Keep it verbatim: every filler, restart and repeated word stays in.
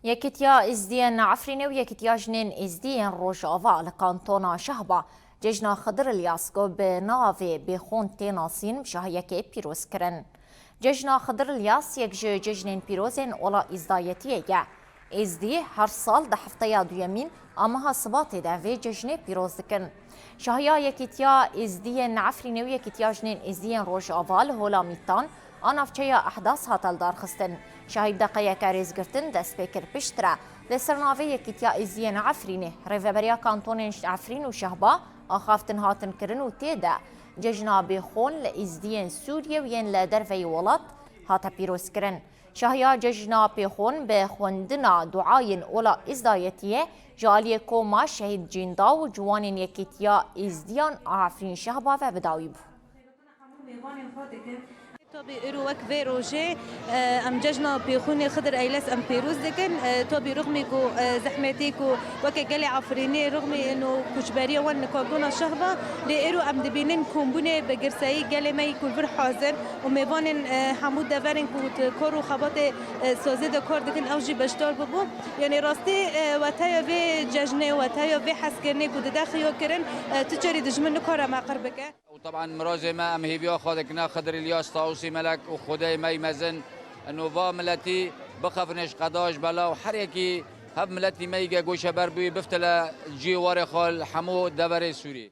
Yekîtiya Êzdiyên Efrînê û Yekîtiya Jinên Êzdî yên Rojava li Kantona Şehba cejna Xidir Îlyas ku bi navê Bêxon tê nasîn, bi şahiyekê pîroz kirin. Cejna Xidir Îlyas yek ji cejnên pîroz ên ola Îzdayetiyê ye. Êzdî her sal di hefteya duyemîn a meha Sibatê de vê cejnê pîroz dikin. Şahiya Yekîtiya Êzdiyên Efrînê û Yekîtiya Jinên Êzdiyên Rojava li Hola Mîtan a navçeya Ehdas hate lidarxistin. Şahî bi deqeyeke rêzgirtin dest pê kir. Piştre li ser navê Yekîtiya Êzdiyên Efrînê, Rêveberiya Kantonên Efrîn û Şehba axaftin hatin kirin û tê de cejna Bêxon li Êzdiyên Sûriyê û yên li derveyî welat hate pîrozkirin. Şahiya cejna Bêxon bi xwendina duayên ola Îzdayetiyê ji aliyê koma Şehîd Cînda û ciwanên Yekîtiya Êzdiyan a Efrîn Şehba ve bi dawî bû. Tabî îro wek vê rojê, e, em cejna Pêxûnê Xidir Eyles em pêroz dikin. E, tabî rixmî ku, e, zehmetê ku weke gelê Efrînê rixmî ino koçberiya wan li kantona Şehba, lê îro em dibînin kombûnê bi girseyî gelê me yî ku li vir hazir û mêvanên, e, hemû deverên ku di kar û xebatê, e, sazê de kar dikin ew jî beşdar bibû. Yanî rastî, e, weteya vê cejnê, weteya vê hezkirinê ku dide xiya kirin, e, tu carî dijmin nikare meqir bike. û teban mirazê me, em hêviya xwe dikine Xidir Îlyas, Tawusî Melek û Xwedê me yî mezin, ino va miletî bixefine ji qeda, ji bela û her yekî hev miletî me yî ge goşeber bûyî biftile cî warê xwe li hemû deverê Sûrî.